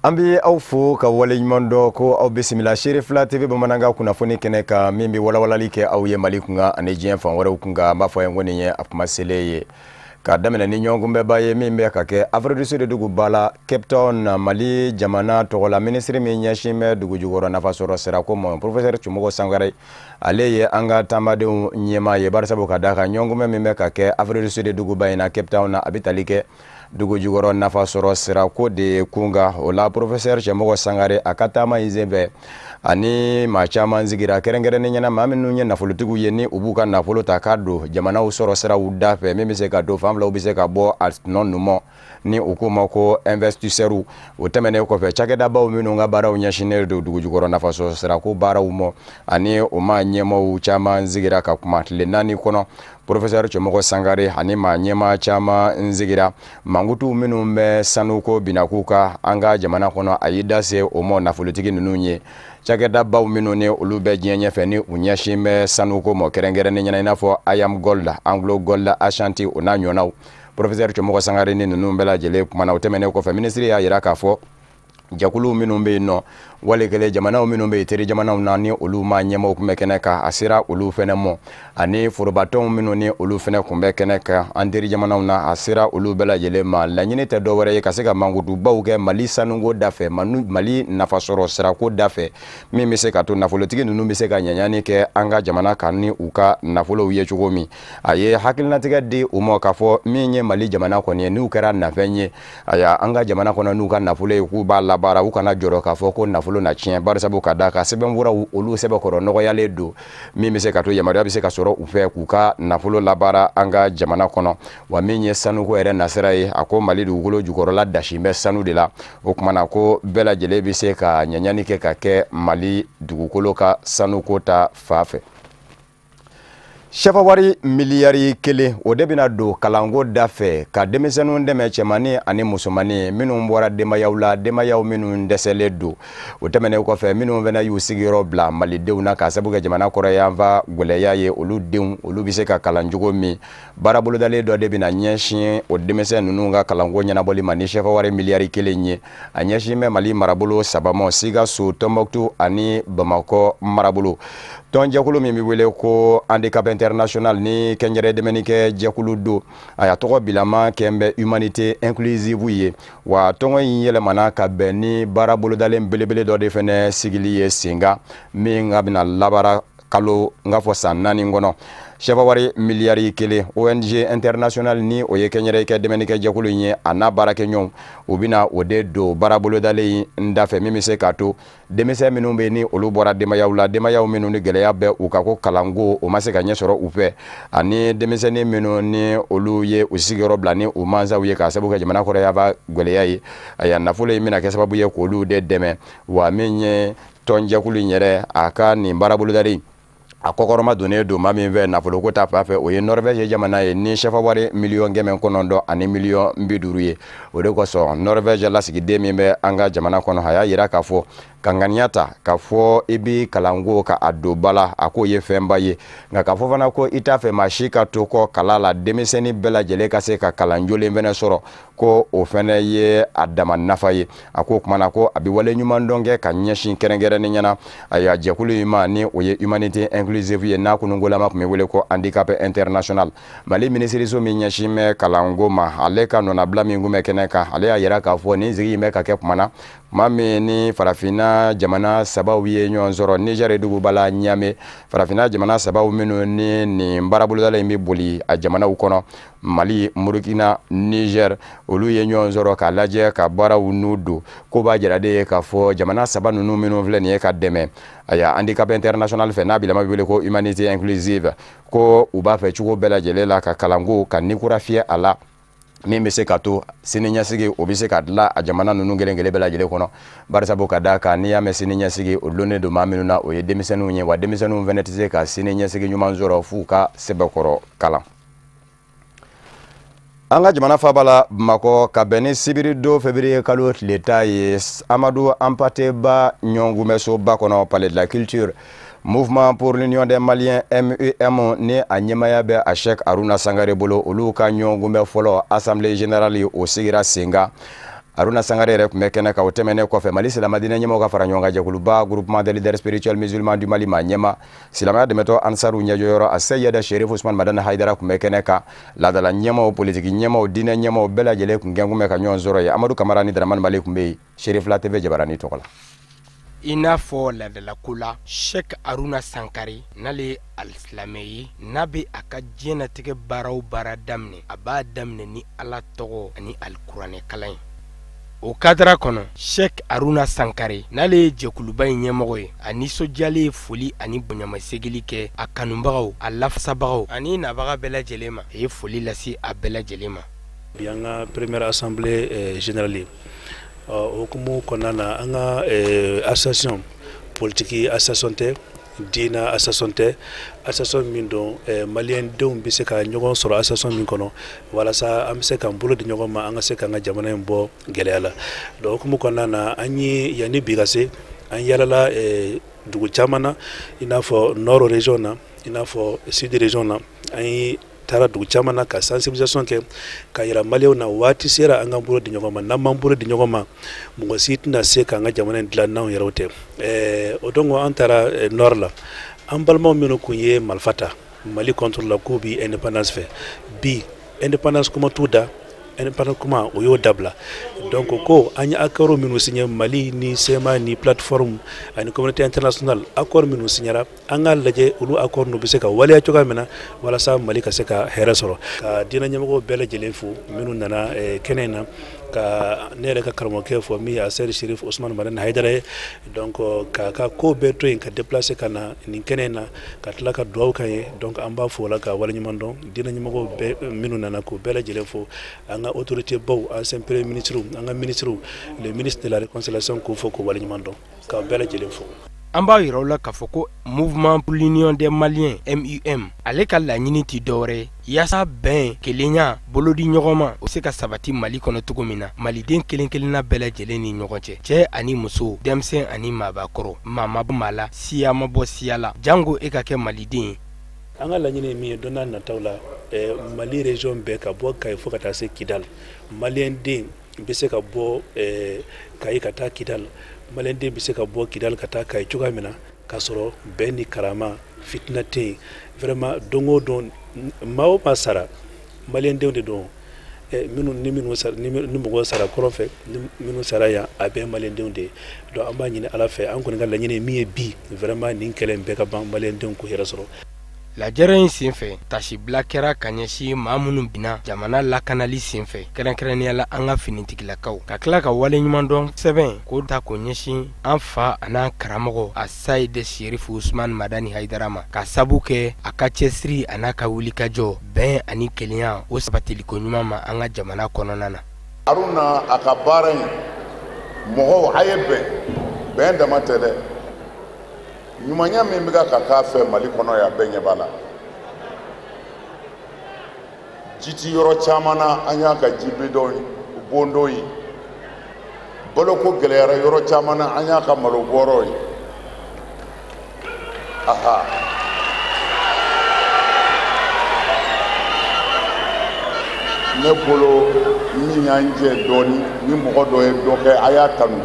An bɛ aw fo ka waleɲuman dɔn ko aw bisimila Seere Fila TV bamanankan kunnafoni kɛnɛ kan min bɛ walawalali kɛ aw ye Mali kunkan ani diɲɛ fan wɛrɛw kunkan. An b'a fɔ a ye ko nin ye a kuma selen ye ka daminɛ ni ɲɔgɔnkunbɛnba ye min bɛ ka kɛ Afrique du Sud duguba la Cape Town na Mali jamana tɔgɔ la minisiri min ɲɛsin bɛ dugu jukɔrɔ nafasɔrɔ sirako ma professeur Cɛmɔgɔ Sankare ale ye an ka taamadenw ɲɛmaa ye barisabu ka d'a kan ɲɔgɔnkunbɛn min bɛ ka kɛ Afrique du Sud duguba in na Cape Town na a bɛ tali kɛ dugu jukɔrɔ nafasɔrɔ sirako de kunkan. O la professeur Cɛmɔgɔ Sankare a ka taama in senfɛ ani maa caman sigira kɛrɛnkɛrɛnnen ɲɛna maa minnu ye nafolotigiw ye ni u b'u ka nafolo ta k'a don jamanaw sɔrɔ siraw da fɛ min bɛ se ka don fan filaw bɛ se ka bɔ a nɔ numɔ ni u k'u ma ko investisseurs. O tɛmɛnen kɔfɛ cakɛdabaw minnu ka baaraw ɲɛsinnen don dugu jukɔrɔ nafasɔrɔ sirako baaraw ma ani o maa ɲɛmaaw caman sigira ka kuma tile 4 kɔnɔ. Professeur Cɛmɔgɔ Sankare ani maa ɲɛmaa caman sigira mankutu minnu bɛ sanuko binaku kan an ka jamana kɔnɔ a y'i da se o ma nafolotigi ninnu ye cakɛdabaw minnu ni olu bɛ diɲɛ ɲɛfɛ ni u ɲɛsin bɛ sanuko ma kɛrɛnkɛrɛnnen ɲɛna i n'a fɔ Ayam Gold, Anglo Gold, Ashanti o n'a ɲɔgɔnnaw. Professeur Cɛmɔgɔ Sankare ni ninnu bɛɛ lajɛlen kumana. O tɛmɛnen kɔfɛ minisiri y'a jira k'a fɔ jɛkulu minnu bɛ yen nɔ wali kelen jamanaw minnu bɛ yen teri jamanaw na ni olu ma ɲɛmaaw tun bɛ kɛnɛ kan a sera olu fɛnɛ mɔ ani forobatɔnw minnu ni olu fɛnɛ tun bɛ kɛnɛ kan an teri jamanaw na a sera olu bɛɛ lajɛlen ma. Laɲini tɛ dɔwɛrɛ ye ka se ka mankutubaw kɛ Mali sanuko da fɛ, Mali nafasɔrɔ sirako da fɛ min bɛ se ka to nafolotigi ninnu bɛ se ka ɲɛɲani kɛ an ka jamana kan ni u ka nafolow ye cogo min. A ye hakilinatigɛ di u ma k'a fɔ min ye Mali jamana kɔni ye n'u kɛra nafɛn ye aya an ka jamana kɔnɔ n'u ka nafolo ye k'u b'a labaara u kana jɔrɔ k'a fɔ ko nafolo na tiɲɛ barisabu ka d'a kan sɛbɛnfuraw olu sɛbɛkɔrɔ nɔgɔyalen don min bɛ se ka to yamaruya bɛ se ka sɔrɔ u fɛ k'u ka nafolo labaara an ka jamana kɔnɔ. Wa min ye sanuko yɛrɛ nasira ye a ko Mali dugukolo jukɔrɔla dasi bɛ sanu de la o tuma na ko bɛɛ lajɛlen bɛ se ka ɲɛɲani kɛ ka kɛ Mali dugukolo ka sanuko ta fan fɛ. Sɛfawari miliyari 1 o de bɛna don kalanko da fɛ ka denmisɛnninw dɛmɛ cɛmannin ani musomannin minnu bɔra denbayaw la denbayaw minnu dɛsɛlen don. O tɛmɛnen kɔfɛ minnu fana y'u sigiyɔrɔ bila malidenw na k'a sababu kɛ jamana kɔrɔyanfan gɛlɛya ye olu denw olu bɛ se ka kalan cogo min baara bolodalen dɔ de bɛna ɲɛsin o denmisɛn ninnu ka kalanko ɲɛnabɔli ma ni sɛfawari miliyari 1 ye. A ɲɛsin bɛ Mali marabolo 3 ma Sikaso, Tɔnbɔkutu ani Bamakɔ marabolo. Tɔnjɛkulu min bɛ wele ko Handicap International ni kɛnyɛrɛ dɛmɛnikɛ jɛkulu don a y'a tɔgɔ bilama kɛ bɛ humanité inclusive ye wa tɔngɔ in yɛlɛmana ka bɛn ni baara bolodalen belebele dɔ de fɛnɛ sigili ye sen kan min ka bɛna labaara kalo n k'a fɔ san 4 kɔnɔ. Sɛfawari miliyari 1 ONG International ni o ye kɛnyɛrɛ kɛ dɛmɛnikɛ jɛkulu in ye a n'a baarakɛɲɔgɔnw u bɛna o de don baara bolodalen in da fɛ min bɛ se k'a to denmisɛn minnu bɛ yen ni olu bɔra denbayaw la denbayaw minnu ni gɛlɛya bɛ u kan ko kalanko o ma se ka ɲɛ sɔrɔ u fɛ ani denmisɛnnin minnu ni olu ye u sigiyɔrɔ bila ni u mansaw ye k'a sababu kɛ jamana kɔrɔyanfan gɛlɛya ye. Ayiwa nafolo in bɛna kɛ sababu ye k'olu de dɛmɛ wa min ye tɔnjɛkulu in yɛrɛ a ka nin baara bolodalen a kɔkɔrɔma donnen don maa min fɛ nafoloko ta fan fɛ o ye Norvège jamana ye ni sɛfawari miliyɔn 900 ani miliyɔn 50 ye. O de kosɔn Norvège lasigiden min bɛ an ka jamana kɔnɔ a y'a jira k'a fɔ ka ŋaniya ta k'a fɔ i bɛ kalanko ka a don ba la a k'o ye fɛnba ye nka k'a fɔ fana ko i t'a fɛ maa si ka to kɔ kalan la denmisɛnnin bɛɛ lajɛlen ka se ka kalan jolen fɛnɛ sɔrɔ ko o fɛnɛ ye a dama nafa ye. A ko o tuma na ko a bɛ wale ɲuman dɔn kɛ ka ɲɛsin kɛrɛnkɛrɛnnen ɲɛna ayiwa jɛkulu in ma ni o ye humanité inclusive ye n'a kunungolama tun bɛ wele ko Handicap International. Mali minisiriso min ɲɛsin bɛ kalanko ma ale ka nɔnabila min tun bɛ kɛnɛ kan ale y'a jira k'a fɔ nin sigi in bɛ ka kɛ kuma na maa min ni farafinna jamana 3 ye ɲɔgɔn sɔrɔ Niger duguba la Niamey farafinna jamana 3 minnu ni nin baara bolodalen in bɛ boli a jamanaw kɔnɔ Mali, Burkina, Niger olu ye ɲɔgɔn sɔrɔ k'a lajɛ ka baaraw n'u don ko b'a jira de ye k'a fɔ jamana 3 ninnu minnu filɛ nin ye ka dɛmɛ aya Handicap International fɛ n'a bilama bɛ wele ko humanité inclusive ko u b'a fɛ cogo bɛɛ lajɛlen la ka kalanko ka nikura fiyɛ a la min bɛ se ka to sini ɲɛsigi o bɛ se ka dilan a jamana ninnu kelen kelen bɛɛ lajɛlen kɔnɔ barisabu ka d'a kan n'i y'a mɛn sini ɲɛsigi o dulonnen don maa minnu na o ye denmisɛnninw ye wa denmisɛnninw fɛnɛ tɛ se ka sini ɲɛsigi ɲuman sɔrɔ f'u ka sɛbɛkɔrɔ kalan. An ka jamana faaba la Bamakɔ ka bɛn ni sibiri don février kalo tile 10 ye Amadu Hampâté Bâ ɲɔgɔnkunbɛnsoba kɔnɔ Palais de la Culture Mouvement pour l'Union des Maliens MUM ni a ɲɛmaaya bɛ a Cheikh Haruna Sangare bolo olu ka ɲɔgɔnkunbɛn fɔlɔ Assemblée générale o sigira sen kan. Haruna Sangare yɛrɛ tun bɛ kɛnɛ kan. O tɛmɛnen kɔfɛ, Mali silamɛdinɛ ɲɛmɔgɔ ka fara ɲɔgɔn kan jɛkuluba, Groupement des leaders spirituels musulmans du Mali, ma ɲɛma silamɛya dɛmɛtɔ Ansaru ɲɛjɔyɔrɔ, a Seyida Sherif Usman Madani Haidara tun bɛ kɛnɛ kan. Laadala ɲɛmaw, politiki ɲɛmaw, diinɛ ɲɛmaw bɛɛ lajɛlen tun kɛn kun bɛ ka ɲɔgɔn sɔrɔ yen. Amadu Kamara ni Dramani Mali tun bɛ yen Sherifila TV jabarani tɔgɔ la. I n'a fɔ laadalako la, Sheikh Haruna Sankare, n'ale ye alisilamɛ ye, n'a bɛ a ka diɲɛnatigɛ baara o baara daminɛ, a b'a daminɛ ni Ala tɔgɔ ani alikuranɛ kalan ye. O kadara kɔnɔ, Sheikh Haruna Sankare, n'ale ye jɛkuluba in ɲɛmɔgɔ ye, a nisɔndiyalen ye foli ani bonyamasegili kɛ a kanubagaw, a lafasabagaw ani nabaga bɛɛ lajɛlen ma. A ye foli lase a bɛɛ lajɛlen ma. Bi an ka première assemblée générale ye, o hukumu kɔnɔna na, an ka association politique association tɛ, diina association tɛ, association min don maliyɛn denw bɛ se ka ɲɔgɔn sɔrɔ association min kɔnɔ, walasa an bɛ se k'an bolo di ɲɔgɔn ma, an ka se k'an ka jamana in bɔ gɛlɛya la. Donc hukumu kɔnɔna na, an ye yanni bi ka se, an yalala dugu caman na, i n'a fɔ nord région na, i n'a fɔ sud région na. An ye taara dugu caman na ka sensibilisation kɛ, ka yira maliyɛnw na waati sera an k'an bolo di ɲɔgɔn ma. N'an m'an bolo di ɲɔgɔn ma, mɔgɔ si tɛna se k'an ka jamana in dilan n'anw yɛrɛw tɛ. O donc an taara nord la, an balimaw minnu kun ye marifa ta Mali contre la, k'u bi indépendance fɛ, bi indépendance kuma t'u da, indépendance kuma o y'o dabila. Donc ko an ye accord minnu signé, Mali ni CMA ni plateforme ani communauté internationale, accord minnu signera, an k'a lajɛ olu accord ninnu bɛ se ka waleya cogoya min na, walasa Mali ka se ka hɛrɛ sɔrɔ. Ka diinɛ ɲɛmɔgɔw bɛɛ lajɛlen fo minnu nana kɛnɛ in na, ka ne yɛrɛ ka karamɔgɔkɛ fɔ min ye Asɛri Sherif Usman Madani Hayidara ye. Donc k'a ka ko bɛɛ to yen ka déplacer ka na nin kɛnɛ in na, ka tila ka dugawu k'an ye. Donc an b'a fo o la ka waleɲuman dɔn. Diinɛ ɲɛmɔgɔw bɛɛ minnu nana, k'u bɛɛ lajɛlen fo, an ka autorité baw, ancien premier ministre, an ka ministre, le ministre de la réconciliation, k'u fo k'u waleɲuman dɔn, k'aw bɛɛ lajɛlen fo. An b'a yira aw la k'a fɔ ko Mouvement pour l'Union des Maliens, MUM, ale ka laɲini tɛ dɔwɛrɛ ye yaasa bɛn, kelenya, bolodi ɲɔgɔn ma, o se ka sabati Mali kɔnɔ cogo min na, maliden kelen kelenna bɛɛ lajɛlen ni ɲɔgɔn cɛ, cɛɛ ani muso, denmisɛn ani maabakɔrɔ, maa ma bɔ maa la, siya ma bɔ siya la, jango e ka kɛ maliden ye. An ka laɲini ye min ye, don n'a nataw la, Mali région bɛɛ, ka bɔ Kayi fo ka taa se Kidal, maliyɛn den bɛ se ka bɔ Kayi ka taa Kidal, maliyɛn den bɛ se ka bɔ Kidal ka taa Kayi cogoya min na, k'a sɔrɔ bɛn ni karama, fitina tɛ yen. Vraiment, don o don, maa o maa sara, maliyɛn denw de don. Minnu ni minnu sara, ni mɔgɔw sara kɔrɔn fɛ, ni minnu sara yan, a bɛɛ maliyɛn denw de ye. Donc an b'a ɲini Ala fɛ, an kɔni ka laɲini ye min ye bi, vraiment, nin kɛlɛ in bɛɛ ka ban, maliyɛn denw k'u yɛrɛ sɔrɔ. Lajɛrɛ in senfɛ, tasibila kɛra ka ɲɛsin maa minnu binna jamana lakanali senfɛ, kɛrɛnkɛrɛnnenya la an ka finitigilakaw, ka tila ka waleɲumandɔn sɛbɛn k'o ta k'o ɲɛsin an fa an'an karamɔgɔ a Sayid Sherif Usman Madani Hayidara ma, ka sabu kɛ a ka cɛsiri an'a ka wulikajɔ bɛn ani kelenya o sabatiliko ɲuman ma an ka jamana kɔnɔna na. Haruna, a ka baara in, mɔgɔw a ye bɛn, bɛn dama tɛ dɛ. Ɲumanya min bɛ ka k'a fɛ Mali kɔnɔ yan, bɛɛ ɲɛ b'a la. Ji ti yɔrɔ caman na, an y'a ka ji bidɔn bondon ye. Baloko gɛlɛyara yɔrɔ caman na, an y'a ka malo bɔrɔ ye. Aha, ne bolo min y'an jɛ dɔɔni, ni mɔgɔ dɔ ye dɔ kɛ, a y'a tanu.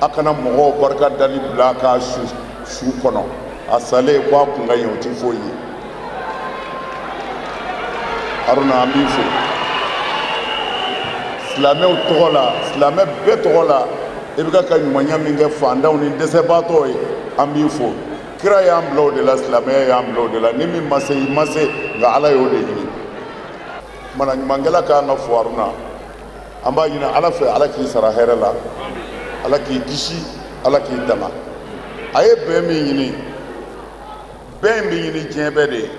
A kana mɔgɔw barika dali bila k'a su su kɔnɔ, a salen ko a kun ka ɲi, o ti foyi ye. Haruna, an b'i fo silamɛw tɔgɔ la, silamɛ bɛɛ tɔgɔ la. I bɛ ka ɲumanya min kɛ fantanw ni dɛsɛbaatɔw ye, an b'i fo. Kira y'an bila o de la, silamɛya y'an bila o de la. Ni min ma se, i ma se, nka Ala y'o de ɲini. Kumana ɲumankɛla ka kan ka fo. Haruna, an b'a ɲini Ala fɛ, Ala k'i sara hɛrɛ la, Ala k'i kisi, Ala k'i danga. A ye bɛn min ɲini, bɛn bɛ ɲini diɲɛ bɛɛ de ye.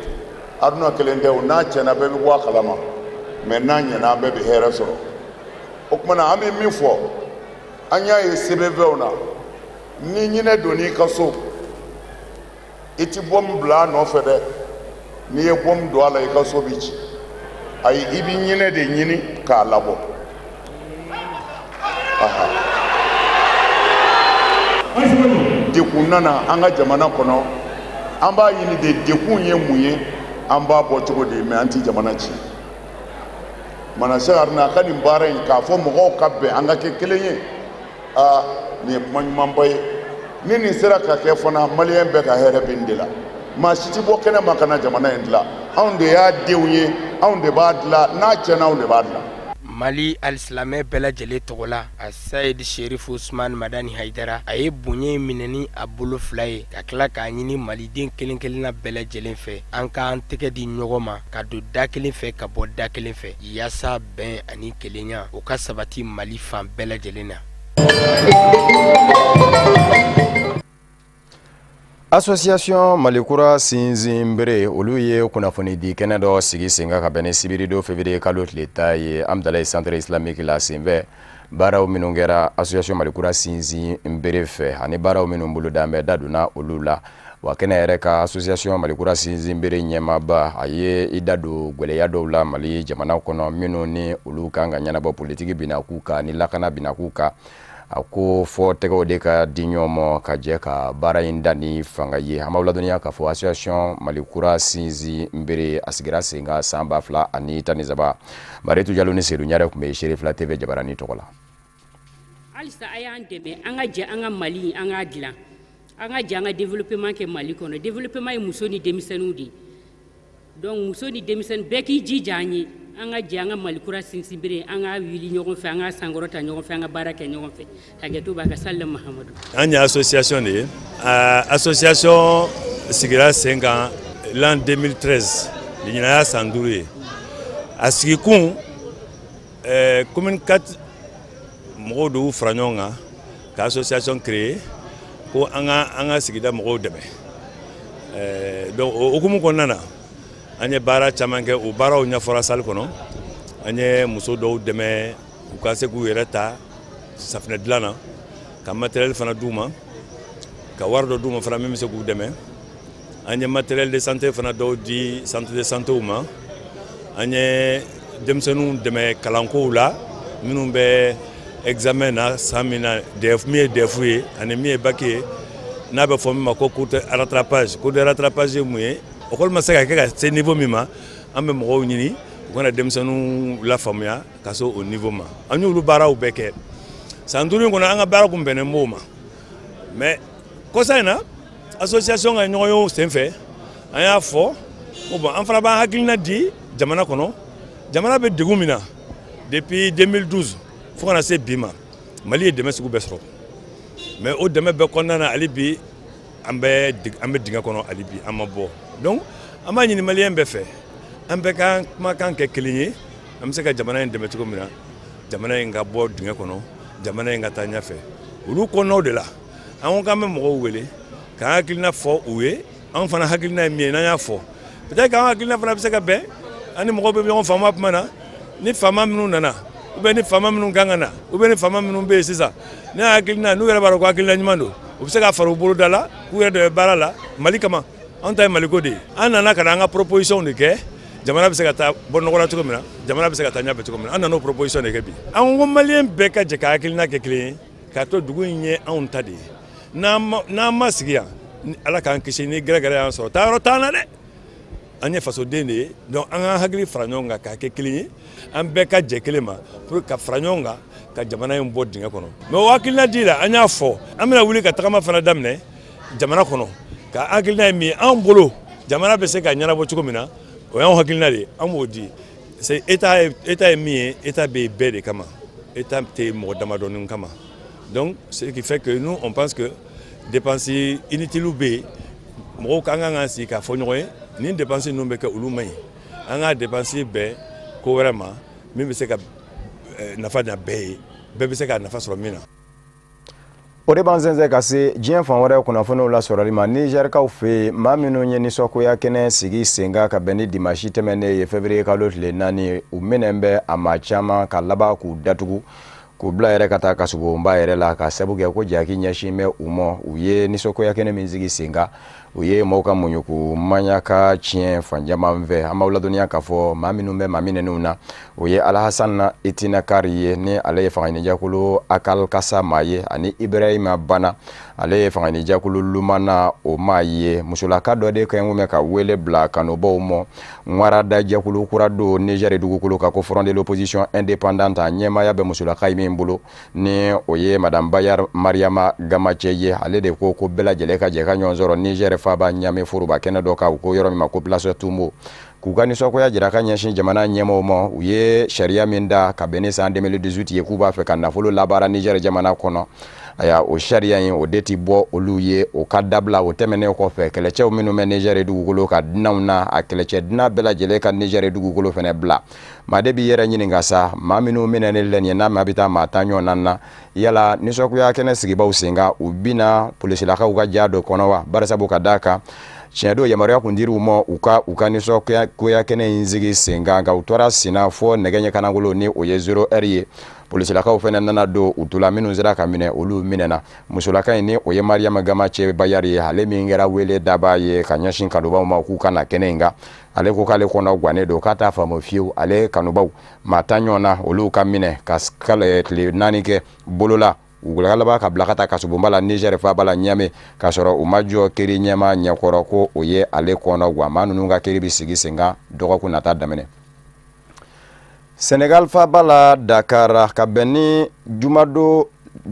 Haruna kelen tɛ o. N'a tiɲɛna, bɛɛ bɛ bɔ a kalama, mɛ n'a ɲɛna, an bɛɛ bɛ hɛrɛ sɔrɔ. O tuma na, an bɛ min fɔ, an y'a ye sɛbɛnfɛnw na, ni ɲinɛ donn'i ka so, i ti bɔmu bila a nɔfɛ dɛ. N'i ye bɔmu don a la, i ka so bi ci. Ayi, i bi ɲinɛ de ɲini k'a labɔ. Aha, dekun nana an ka jamana kɔnɔ, an b'a ɲini de dekun ye mun ye, an b'a bɔ cogo di? Mɛ an ti jamana ci. Mana Cheikh Haruna a ka nin baara in k'a fɔ mɔgɔw ka bɛn an ka kɛ kelen ye, aa nin ye kuma ɲumanba ye. Ni nin sera ka kɛ fana, maliyɛn bɛɛ ka hɛrɛ bɛ nin de la. Maa si tɛ bɔ kɛnɛ ma ka na jamana in dilan, anw de y'a denw ye, anw de b'a dilan, n'a tiɲɛna anw de b'a dilan. Mali alisilamɛ bɛɛ lajɛlen tɔgɔ la, a Sayidi Sherifu Usman Madani Hayidara, a ye bonya in minɛ ni a bolo fila ye, ka tila k'a ɲini maliden kelen kelenna bɛɛ lajɛlen fɛ, an k'an tɛgɛ di ɲɔgɔn ma ka don da kelen fɛ ka bɔ da kelen fɛ, yaasa bɛn ani kelenya o ka sabati Mali fan bɛɛ lajɛlen na. Association Malikura Sinzinbere olu ye kunnafoni di kɛnɛ dɔ sigi sen kan ka bɛn ni sibiridon février kalo tile 10 ye Amdalayi centre islamique la senfɛ. Baaraw minnu kɛra association Malikura Sinzinbere fɛ ani baaraw minnu boloda bɛ, da donna olu la. Wa kɛnɛ yɛrɛ ka association Malikura Sinzinbere ɲɛmaaba, a ye i da don gwɛlɛya dɔw la Mali jamana kɔnɔ, minnu ni olu kan ka ɲɛnabɔ, politiki binakun kan ni lakana binakun kan. A ko fɔ tɛgɛw de ka di ɲɔgɔn ma ka jɛ ka baara in da ni fanga ye. An b'aw ladɔnniya k'a fɔ association Malikura Sinzinbere a sigira sen kan san 2013. Maritu Jalo ni Seydou Ɲare tun bɛ Serifila TV jabarani tɔgɔ la. Halisa a y'an dɛmɛ, an ka jɛ an ka Mali an k'a dilan, an ka jɛ an ka développement kɛ Mali kɔnɔ. Développement ye muso ni denmisɛnninw de ye, donc muso ni denmisɛnnin bɛɛ k'i jija an ye, an ka jɛ an ka Malikura Sinsinbere, an ka wuli ɲɔgɔn fɛ, an ka sankɔrɔta ɲɔgɔn fɛ, an ka baara kɛ ɲɔgɔn fɛ. Hakɛto b'a ka sali Mahamadu. An ye association de ye. Association sigira sen kan l'an 2013, ɲinan y'a san 5 ye. A sigikun, commune 4 mɔgɔw de y'u fara ɲɔgɔn kan ka association créer ko an ka sigida mɔgɔw dɛmɛ. Donc o hukumu kɔnɔna na, an ye baara caman kɛ, o baaraw ɲɛfɔra salle kɔnɔ. An ye muso dɔw dɛmɛ u ka se k'u yɛrɛ ta safunɛ dilan na, ka matériel fana d'u ma, ka wari dɔ d'u ma fana min bɛ se k'u dɛmɛ. An ye matériel de santé fana dɔw di centre de santé ma. An ye denmisɛnninw dɛmɛ kalankow la, minnu bɛ examen na san min na, DEF, min ye DEF ye ani min ye bac ye, n'a bɛ fɔ min ma ko cours de rattrapage. Cours de rattrapage ye mun ye? École ma se ka kɛ ka se niveau min ma, an bɛ mɔgɔw ɲini u kana denmisɛnninw lafaamuya ka se o niveau ma. An y'olu baaraw bɛɛ kɛ san 5 in kɔnɔ, an ka baara kun bɛnnen b'o ma. Mais kɔsa in na, association ka ɲɔgɔnyew senfɛ, an y'a fɔ ko bon, an fana b'an hakilina di jamana kɔnɔ. Jamana bɛ degun min na depuis 2012 fo ka na se bi ma, Mali ye dɛmɛ sugu bɛɛ sɔrɔ, mais o dɛmɛ bɛɛ kɔnɔna na, hali bi an bɛ dingɛ kɔnɔ, hali bi an ma bɔ. Donc an b'a ɲini maliyɛn bɛɛ fɛ, an bɛɛ k'an kumakan kɛ kelen ye, an bɛ se ka jamana in dɛmɛ cogo min na, jamana in ka bɔ dingɛ kɔnɔ, jamana in ka taa ɲɛfɛ. Olu kɔnɔnaw de la, an ko k'an bɛ mɔgɔw wele k'an hakilina fɔ u ye. An fana hakilina ye min ye, n'an y'a fɔ, peut-être k'an hakilina fana bɛ se ka bɛn, an ni mɔgɔw bɛ ɲɔgɔn faamu a kuma na. Ni faama minnu nana, ou bien ni faama minnu kan ka na, ou bien ni faama minnu bɛ yen sisan, ne hakilina, n'u yɛrɛ b'a dɔn ko hakilina ɲuman don, u bɛ se ka fara u bolo da la k'u yɛrɛ dɛmɛ baara la Mali kama. Anw ta ye Maliko de ye. An nana ka na an ka proposition de kɛ, jamana bɛ se ka taa bɔ nɔgɔ la cogo min na, jamana bɛ se ka taa ɲɛfɛ cogo min na. An nana o proposition de kɛ bi. An ko maliyɛn bɛɛ ka jɛ ka hakilina kɛ kelen ye, k'a to dugu in ye anw ta de ye. N'an ma sigi yan, Ala k'an kisi ni gɛrɛgɛrɛ y'an sɔrɔ, taayɔrɔ t'an na dɛ. An ye fasoden de ye, donc an k'an hakili fara ɲɔgɔn kan k'a kɛ kelen ye, an bɛɛ ka jɛ kelen ma pour ka fara ɲɔgɔn kan ka jamana in bɔ dingɛ kɔnɔ. Mais o hakilina di la, an y'a fɔ an bɛna wuli ka tagama fana daminɛ jamana kɔnɔ, ka hakilina ye min ye an bolo, jamana bɛ se ka ɲɛnabɔ cogo min na, o y'anw hakilina de ye, an b'o di. C'est état ye min ye, état bɛ yen bɛɛ de kama, état tɛ mɔgɔ damadɔni kama. Donc ce qui fait que nous on pense que dépenses inutiles bɛ yen, mɔgɔw kan ka sigi k'a fɔ ɲɔgɔn ye, nin dépense ninnu bɛ kɛ, olu man ɲi, an ka dépense bɛn ko wɛrɛ ma min bɛ se ka nafa ɲa bɛɛ ye, bɛɛ bɛ se ka nafa sɔrɔ min na. O de b'an sɛnsɛn ka se diɲɛ fan wɛrɛ kunnafoniw lasɔrɔli ma. Nizɛrikaw fɛ yen, maa minnu ye nisɔngoya kɛnɛ sigi sen kan ka bɛn ni dimansi tɛmɛnen ye février kalo tile 4, u minɛn bɛ a maa caman ka laban k'u datugu, k'u bila yɛrɛ ka taa kasobonba yɛrɛ la, ka sabu kɛ ko jaki ɲɛsin bɛ u ma. U ye nisɔngoya kɛnɛ min sigi sen kan, U ye maaw ka muɲuku maɲaka tiɲɛ fan caman fɛ. An b'aw ladɔnniya k'a fɔ maa minnu bɛ maa minɛnenw na, o ye Alhasan Itinakari ye, ni ale ye fangaɲinijɛkulu Akal Kasa maa ye, ani Ibrahima Bana, ale ye fangaɲinijɛkulu Lumana o maa ye. Musolaka dɔ de kɛn bɛ ka wele bila kanubaw ma ŋarada jɛkulu kura don Niger dugukolo kan, ko Front de l'opposition indépendante, a ɲɛmaaya bɛ musolaka ye min bolo, ni o ye Madame Bayar Mariama Gamache ye. Ale de ko ko bɛɛ lajɛlen ka jɛ ka ɲɔgɔn sɔrɔ Niger faaba Ɲame foroba kɛnɛ dɔ kan, u ko yɔrɔ min ma ko Place Tumbo, k'u ka nisɔngoya jira ka ɲɛsin jamana ɲɛmɔgɔw ma. U ye sariya min da ka bɛn ni san 2018 ye, k'u b'a fɛ ka nafolo labaara Niger jamana kɔnɔ, aya o sariya in o de ti bɔ olu ye, o ka dabila. O tɛmɛnen kɔfɛ, kɛlɛcɛw minnu bɛ Niger dugukolo ka dunanw na, a kɛlɛcɛ dunan bɛɛ lajɛlen ka Niger dugukolo fɛnɛ bila. Maa de b'i yɛrɛ ɲininka sa, maa minnu minɛnen lɛ nin ye, n'a maa bɛ taa maa 10 ɲɔgɔnna na, yala nisɔngoya kɛnɛ sigibaw sen kan, u bina polisilakaw ka ja dɔ kɔnɔ wa? Barisabu ka d'a kan, tiɲɛ don, yamaruya kun dir'u ma u ka nisɔngoya kɛnɛ in sigi sen kan, nka u tora senna fɔ nɛgɛ ɲɛ kanagolo, ni o ye 0 heure ye. Polisilakaw fɛnɛ nana don u tula, minnu sera ka minɛ olu minɛna. Musolaka in, ni o ye Mariama Gamache Bayari ye, ale min kɛra wele daba ye ka ɲɛsin kanubaw ma k'u ka na kɛnɛ in kan, ale ko k'ale kɔnɔ gannen don, k'a t'a faamu fiyewu ale kanubaw maa 10 ɲɔgɔn na olu ka minɛ ka tile 4 kɛ bolola, u laban ka bila ka taa kasobonba la Niger faaba la Ɲame, k'a sɔrɔ u ma jɔ kiri ɲɛma ɲɛkɔrɔ, ko o ye ale kɔnɔ gan. Maa ninnu ka kiri bɛ sigi sen kan dɔgɔkun nata daminɛ. Senegal faaba la Dakar, ka bɛn ni jumadon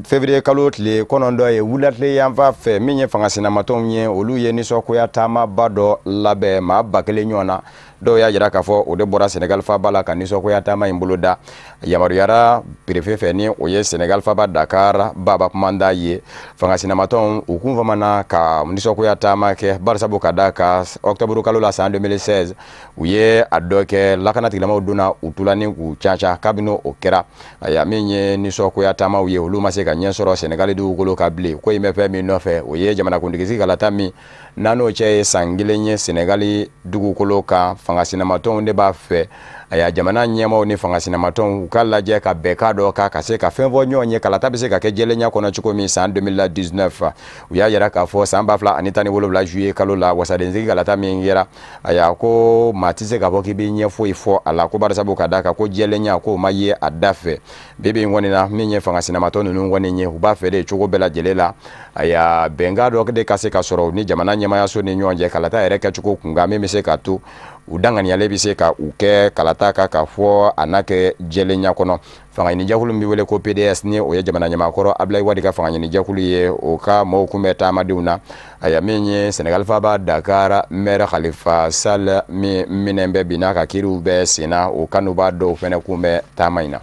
février kalo tile 9 ye, wulatile yanfan fɛ, min ye fanga sinamatɔnw ye, olu ye nisɔngoya taamaba dɔ labɛn maa 1000 ɲɔgɔn na. Dɔw y'a jira k'a fɔ o de bɔra Senegal faaba la ka nisɔngoya taama in boloda. Yamaruyara préfet fɛ, ni o ye Senegal faaba Dakar baba kumanda ye. Fanga sinamatɔnw u kun famana ka nisɔngoya taama kɛ, barisabu ka d'a kan, octobre kalo la san 2016, u ye a dɔ kɛ, lakanatigilamaw donna u tula ni k'u caca. Kabini o kɛra, aya min ye nisɔngoya taamaw ye, olu ma se ka ɲɛ sɔrɔ Senegal dugukolo kan bilen. Ko in bɛ fɛn min nɔfɛ, o ye jamanakuntigi kalata min n'a n'o cɛ ye san 1 ye Senegal dugukolo kan. Fanga sinamatɔnw de b'a fɛ aya jamana ɲɛmaaw ni fanga sinamatɔnw u ka lajɛ ka bɛnkan dɔ kan, ka se ka fɛn fɔ ɲɔgɔn ye, kalata bɛ se ka kɛ jɛlenya kɔnɔ cogo min san 2019. U y'a yira k'a fɔ san 2017 juillet kalo la, wasadensigi kalata min kɛra, aya ko maa tɛ se k'a fɔ k'i b'i ɲɛ foyi fɔ a la, ko barisabu ka d'a kan ko jɛlenya k'o ma ye a da fɛ. Bi bi in kɔni na, min ye fanga sinamatɔn ninnu kɔni ye, u b'a fɛ de cogo bɛɛ lajɛlen la, aya bɛnkan dɔ de ka se ka sɔrɔ ni jamana ɲɛmaayaso ni ɲɔgɔn cɛ kalata yɛrɛ kɛcogo kunkan, min bɛ se ka to u danganiyalen bɛ se ka u kɛ kalata kan k'a fɔ a n'a kɛ jɛlenya kɔnɔ. Fangaɲinijɛkulu min bɛ wele ko PDS, ni o ye jamana ɲɛmaakɔrɔ Abdoulaye Wade ka fangaɲinijɛkulu ye, o ka mɔɔw kun bɛ taamadenw na. Aya min ye Senegal faaba Dakar maire Khalifa Sall min minɛn bɛ bi n'a ka kiiriw bɛ sen na, o kanuba dɔw fɛnɛ kun bɛ taama in na.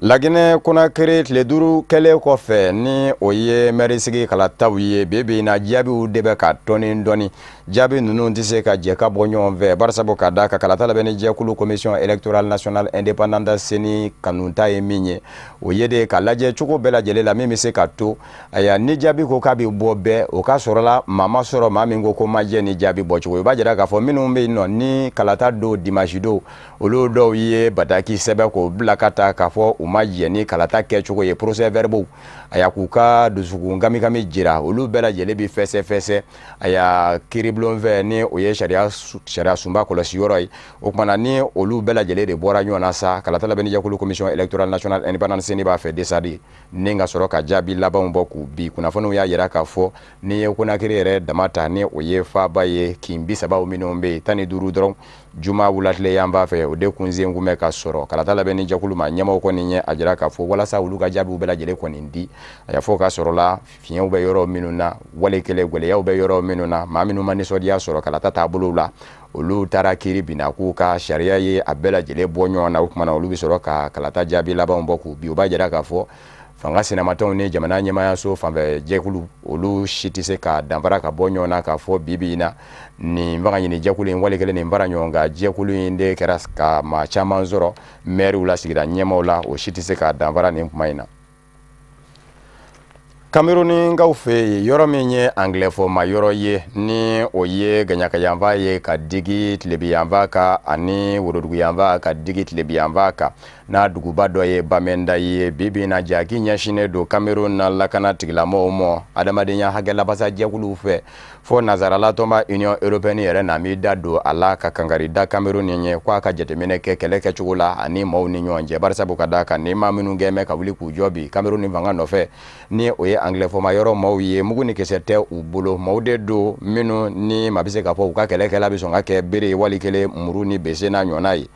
Laginɛ Konakiri, tile 5 kɛlen kɔfɛ, ni o ye mɛri sigi kalataw ye, bi bi in na jaabiw de bɛ ka tɔni dɔɔni. Jaabi ninnu tɛ se ka jɛ ka bɔ ɲɔgɔn fɛ, barisabu ka d'a kan kalata labɛnni jɛkulu Commission électorale nationale indépendante CENI kanunta ye min ye, o ye de ka lajɛ cogo bɛɛ lajɛlen la min bɛ se ka to aya ni jaabi ko k'a bɛ bɔ bɛɛ, o ka sɔrɔ la maa ma sɔrɔ maa min ko ko ma jɛ ni jaabi bɔcogo ye. O b'a jira k'a fɔ minnu bɛ yen nɔ ni kalata don dimanche don, olu dɔw ye bataki sɛbɛn k'o bila ka taa k'a fɔ u ma jɛ ni kalata kɛcogo ye, procès verbaux, aya k'u ka dusukun kamikami jira, olu bɛɛ lajɛlen bɛ fɛsɛ-fɛsɛ aya kiiribulon fɛ, ni o ye sariya sunba kɔlɔsi yɔrɔ ye. O kumana ni olu bɛɛ lajɛlen de bɔra ɲɔgɔn na sa, kalata labɛnni jɛkulu Commission électorale nationale indépendante CENI b'a fɛ desadi ni ka sɔrɔ ka jaabi labanw bɔ k'u bi. Kunnafoniw y'a jira k'a fɔ n'i ye Konakiri yɛrɛ dama ta, ni o ye faaba ye, kin 30 minnu bɛ yen, 15 dɔrɔn juma wulatile yanfan fɛ, o de kunsen kun bɛ ka sɔrɔ. Kalata labɛnni jɛkulu ma ɲɛmaaw kɔni ye a jira k'a fɔ walasa olu ka jaabiw bɛɛ lajɛlen kɔni di, a y'a fɔ ka sɔrɔ la fiɲɛw bɛ yɔrɔ minnu na, wale kelen gɛlɛyaw bɛ yɔrɔ minnu na, maa minnu ma nisɔndiya sɔrɔ kalata taabolow la, olu taara kiiri binna k'u ka sariya ye a bɛɛ lajɛlen bɔ ɲɔgɔn na. O kumana olu bɛ sɔrɔ ka kalata jaabi labanw bɔ k'u bi. O b'a jira k'a fɔ fanga sinamatɔnw ni jamana ɲɛmaayaso fanfɛ jɛkulu, olu si tɛ se ka danfara ka bɔ ɲɔgɔn na k'a fɔ bi bi in na nin fanga ɲini jɛkulu in wali kelen nin fara ɲɔgɔn kan jɛkulu in de kɛra ka maa caman sɔrɔ mɛriw la, sigida ɲɛmaaw la, o si tɛ se ka danfara nin kuma in na. Kamerunikaw fɛ yen, yɔrɔ min ye angilɛ fɔma yɔrɔ ye, ni o ye gaɲakayanfan ye ka digi tilebiyanfan kan ani woroduguyanfan ka digi tilebiyanfan kan, N'a duguba dɔ ye Bamenda ye. Bi bi in na, jaki ɲɛsinnen don Cameroun na lakana tigilamɔgɔw ma adamadenya hakɛ labasa jɛkuluw fɛ, fo nazarala tɔnba Union européenne yɛrɛ na m'i da don a la ka kankari da Cameroun ɲɛ ko a ka jateminɛ kɛ kɛlɛ kɛcogo la ani maaw ni ɲɔgɔn cɛ, barisabu ka d'a kan ni maa minnu gɛn bɛ ka wuli k'u jɔ bi Cameroun ni fanga nɔfɛ, ni o ye anglais fɔma yɔrɔ maaw ye, mugu ni kisɛ tɛ u bolo. Maaw de don minnu ni maa bɛ se k'a fɔ u ka kɛlɛkɛla bɛ sɔn ka kɛ bere wali kelen muru ni bese n'a ɲɔgɔnna ye.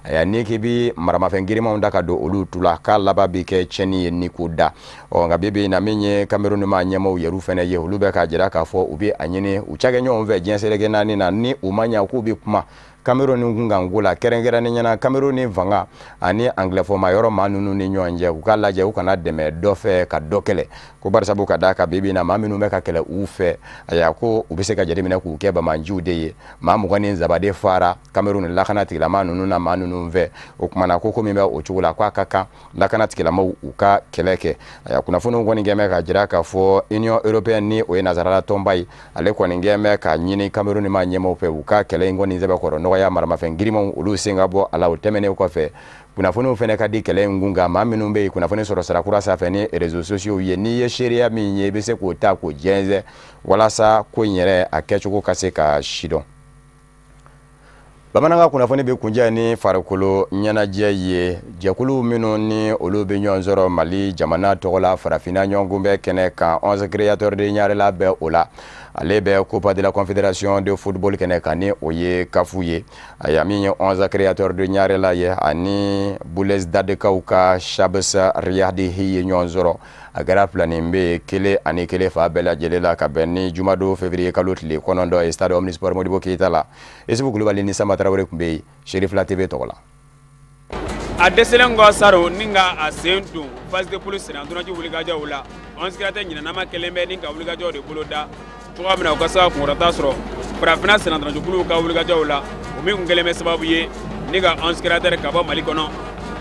Aya, n'i k'i bi maramafɛn girimanw da ka don olu tu la, k'a laban bi kɛ tiɲɛni ye ni ko da. Ɔ nka bi bi in na, min ye Cameroun maa ɲɛmaaw yɛrɛ fɛnɛ ye, olu bɛ k'a jira k'a fɔ u bɛ a ɲini u cakɛɲɔgɔnw fɛ diɲɛ seleke naani na, ni u ma ɲa k'u bɛ kuma Cameroun kunkanko la, kɛrɛnkɛrɛnnenya la Cameroun fanga ani anglais fɔma yɔrɔ maa ninnu ni ɲɔgɔn cɛ, u k'a lajɛ u kana dɛmɛ dɔ fɛ ka dɔ kɛlɛ, ko barisabu ka d'a kan bi bi in na, maa minnu bɛ ka kɛlɛ u fɛ, ayiwa, ko u bɛ se ka jateminɛ k'u kɛ bamajiw de ye. Maa 23 de fara Cameroun lakana tigilama ninnu na maa ninnu fɛ. O kumana ko min bɛ o cogo la, k'a ka kan lakana tigilamaw u ka kɛlɛ kɛ. Ayiwa, kunnafoniw kɔni kɛn bɛ ka jira k'a fɔ Union européenne, ni o ye nazarala tɔnba ye, ale kɔni kɛn bɛ ka ɲini Cameroun maa ɲɛmaaw fɛ u ka kɛlɛ in kɔni sɛbɛkɔrɔ nɔgɔya, maramafɛn girimanw olu sen ka bɔ a la. O tɛmɛnen kɔfɛ, kunnafoniw fɛnɛ ka di kɛlɛ in kun kan. Maa minnu bɛ yen kunnafoni sɔrɔ sira kura sanfɛ ni réseaux sociaux ye, n'i ye seereya min ye, i bɛ se k'o ta k'o jɛnsɛn walasa ko in yɛrɛ a kɛcogo ka se ka sidɔn. Bamanankan kunnafoni bɛ kuncɛ ni farikolo ɲɛnajɛ ye. Jɛkulu minnu ni olu bɛ ɲɔgɔn sɔrɔ Mali jamana tɔgɔ la farafinna ɲɔgɔnkunbɛn kɛnɛ kan, 11 Créateurs de Ɲarela bɛ o la. Ale bɛ Coupe de la Confédération de football kɛnɛ kan, ni o ye CAF ye. Ayiwa, min ye 11 Créateurs de Ɲarela ye ani Belouizdadkaw ka Chabs Riyadihi ye ɲɔgɔn sɔrɔ, a kɛra filanin bɛ 1-1 fa bɛɛ lajɛlen la, ka bɛn ni jumadon février kalo tile 9 ye, stade Omnisport Modibo Keyita la. Isufu Kulubali ni Samba Tarawele tun bɛ yen Serifila TV tɔgɔ la. A dɛsɛlen kɔ saro ni ka a sen don phase de poule senna ntolanci wulikajɔw la, 11 Créateurs ɲinanama kelen bɛ ni ka wulikajɔw de bolo da cogoya min na u ka se ka kunkɔrɔta sɔrɔ farafinna senna ntolancikuluw ka wulikajɔw la. O min kun kɛlen bɛ sababu ye ni ka 11 Créateurs ka bɔ Mali kɔnɔ,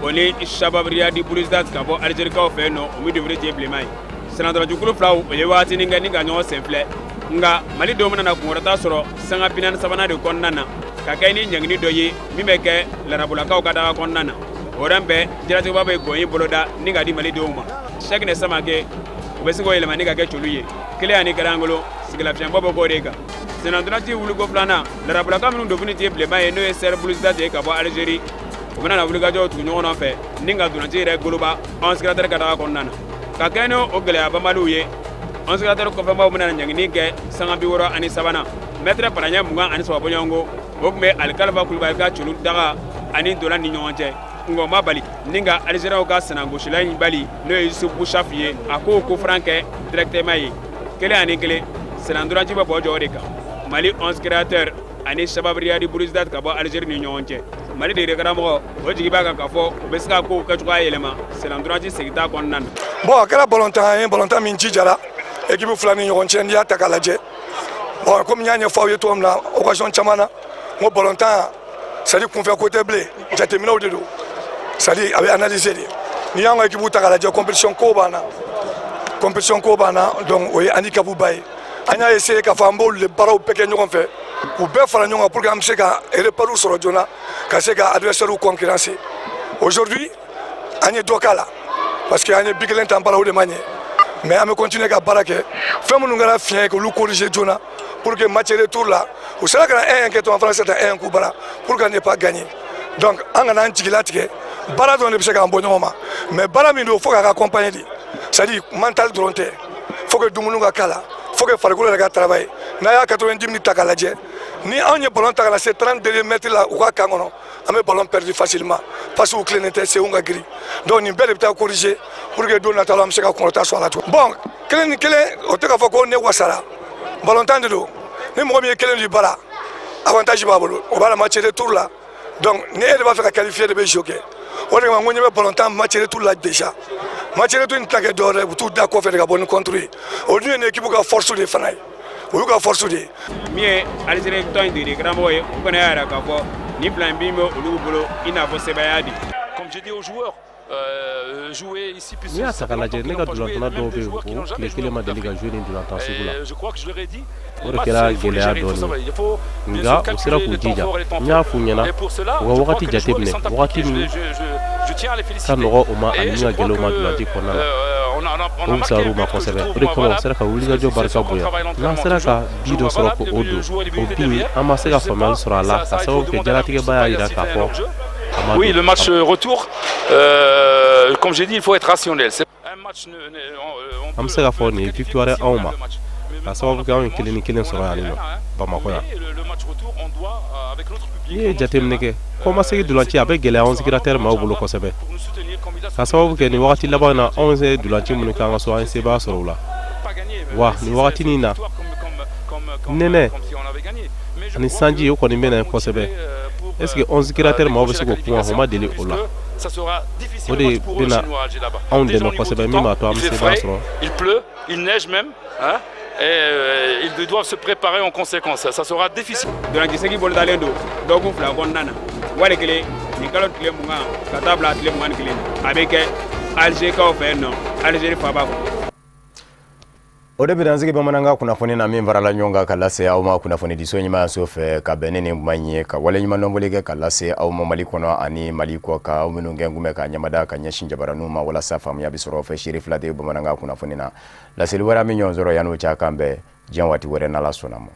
o ni Shabab Riyadi Belouizdad ka bɔ Algérikaw fɛ yen nɔ, o min dofiri tɛ bilenman ye. Senna filaw o ye wagatinin kɛ ni ka ɲɔgɔn sen filɛ, nka Mali denw bɛna kunkɔrɔta sɔrɔ sanga 43nan de kɔnɔna na, ka kɛ ni ɲangini dɔ ye min bɛ kɛ larabolakaw ka daga kɔnɔna na. O yɔrɔ bɛɛ jiratigɛba bɛ gɔnyi boloda ni ka di Mali denw ma. Sɛkinɛ Samake o bɛ se k'o yɛlɛma ni ka kɛ colu ye 1-1, sigilafiɲɛbɔ bɛ k'o de kan. Sennantolaci wuliko filanan, larabulaka minnu dofini tɛ bilenman ye, n'o ye CR Belouizdad ye ka bɔ Algérie, o bɛna na wulikajɔw tugu ɲɔgɔn nɔfɛ ni ka ntolanci yɛrɛ goloba 11 Créateurs ka daga kɔnɔna na. Ka kɛ ni o gɛlɛya banbaliw ye, 11 Créateurs kɔfɛmaw bɛna na ɲangini kɛ sanga 63nan, mɛtɛrɛ paraɲɛ 23 bɔɲɔgɔnko o tun bɛ Alikalifa Kulubali ka colu daga ani ntolan ni ɲɔgɔn cɛ. Nka o ma bali ni ka Algériens ka sennagosila in bali, n'o ye Yusuf Bouchaf ye, a k'o coup franc kɛ directement ye 1-1. Sennantolaci bɛ bɔ jɔ o de kan Mali 11 Créateurs ani Shabab Riyadi Belouizdad ka bɔ Algérie ni ɲɔgɔn cɛ. Mali degeli karamɔgɔ o jigi b'a kan k'a fɔ u bɛ se ka kow kɛcogoya yɛlɛma sennantolaci seginta kɔnɔna na. Bon, a kɛra balontan ye, balontan min jijara équipe fila ni ɲɔgɔn cɛ. N'i y'a ta k'a lajɛ, bon, komi n y'a ɲɛfɔ aw ye cogo min na occasion caman na, n ko balontan, c'est à dire kunfɛ ko tɛ bilen, jateminɛw de don, c'est à dire a bɛ analyser de. N'i y'an ka équipe ta k'a lajɛ, compétition ko b'an na, compétition ko b'an na, donc o ye handicap ba ye. An y'a essayer k'a fɔ an b'olu de baaraw bɛɛ kɛ ɲɔgɔn fɛ k'u bɛɛ fara ɲɔgɔn kan pour que an bɛ se ka repères sɔrɔ joona ka se ka adversaire concurrencer. Aujourd'hui, an ye dɔ k'a la parce que an ye bi kelen ta baara, o de ma ɲɛ, mais an bɛ continuer ka baara kɛ, fɛn minnu kɛra fiɲɛ ye k'olu corriger joona pour que match retour la, u sera ka na 1-1 kɛ to, an fana se ka taa 1-1 k'u bara pour que ne pas gagner. Donc an kana an jigila tigɛ, baara dɔrɔn de bɛ se k'an bɔ ɲɔgɔn ma, mais baara min don, fo k'a ka accompagner de, c'est à dire mental dɔrɔn tɛ, faut que dumuni ka k'a la, faut que farikolo yɛrɛ ka travailler. N'a y'a 90 minutes ta k'a lajɛ, ni anw ye ballon ta ka na se 30 mètres la u ka camp kɔnɔ, an bɛ ballon perdu facilement parce que u tilennen tɛ, senw ka girin. Donc nin bɛɛ de bɛ taa corriger pour que don nata la an bɛ se ka kunkɔrɔta sɔrɔ a la tuguni. Bon, 1-1, o tɛ k'a fɔ ko ne wasara, ballon de don. Ni mɔgɔ min ye kelen di bara, avantage b'a bolo, o b'a la match retour la. Donc ni e de b'a fɛ ka qualifier de bɛ jeu kɛ, o de kama n ko ɲɛ bɛ ballon tan match retour la déjà. Match retour in tɛna kɛ dɔwɛrɛ ye, u t'u da kɔfɛ de ka bɔ ni contre ye. O dun ye nin équipe ka force de fana ye, o y'u ka force de ye. Min ye Algérie tɔn in degeli karamɔgɔ ye, o fana y'a yira k'a fɔ nin plan bin bɛ olu bolo i n'a fɔ sɛbɛya de. Comme j'ai dit aux joueurs, N'i y'a ta k'a lajɛ, ne ka ntolantanna dɔw bɛ yen, o tile kelen ma deli ka jouer nin ntolantan sugu la. O de kɛra gɛlɛya dɔɔnin ye, nka u sera k'u jija. N y'a f'u ɲɛna u ka wagati jateminɛ, wagati min Ka nɔgɔ u ma ani min ka gɛlɛn u ma ntolanci kɔnɔna la, o fisayara u ma kosɛbɛ. O de kama u sera ka wulikajɔ barika bonya. N'an sera ka bi dɔ sɔrɔ k'o don, o bi an ma se ka faamuyali sɔrɔ a la, ka sababu kɛ jalatigɛba y'a jira k'a fɔ. Oui, le match retour, comme j'ai dit, il faut être rationnel. An bɛ se k'a fɔ nin ye victoire anw ma, ka sababu kɛ anw ye 1-1 sɔrɔ yan nɔ Bamakɔ yan. N'i ye jateminɛ kɛ, kɔmasegin ntolanci a bɛ gɛlɛya 11 Créateurs maaw bolo kosɛbɛ, ka sababu kɛ nin wagati laban na, anw ye ntolanci minnu kɛ an ka so, an ye sebaaya sɔrɔ u la. Wa nin wagatinin na, nɛnɛ ani sanji, o kɔni bɛ na kosɛbɛ. Est ce que 11 Créateurs maaw bɛ se k'o kuma? O ma deli o la. O de bɛna anw dɛmɛ kosɛbɛ, min b'a to an bɛ sebaaya sɔrɔ. Il pleut, il neige même, hein, et ils doivent se préparer en conséquence. Ça sera difficile. Ntolanci segi bolodalen don dɔgɔkun 2 kɔnɔna na, wali kelen nin kalo tile 20 ka taa bila tile 21, a bɛ kɛ Alizekaw fɛ yen nɔ, Alizeri faaba kɔnɔ. O de bɛ dan sigi bamanankan kunnafoni na min farala ɲɔgɔn kan ka lase aw ma kunnafonidiso ɲɛmayaso fɛ, ka bɛn ni nin kuma in ye, ka waleɲumandɔnboli kɛ ka lase aw ma Mali kɔnɔ ani Mali kɔ kan, aw minnu kɛ kun bɛ ka ɲɛmada ka ɲɛsin jabaraninw ma walasa faamuya bɛ sɔrɔ fɛ. Seere fila tɛ bamanankan kunnafoni na. Laseli wɛrɛ min ɲɔgɔn sɔrɔ, yan'o cɛ, kan bɛn diɲɛ waati wɛrɛ, n'Ala sɔnna ma.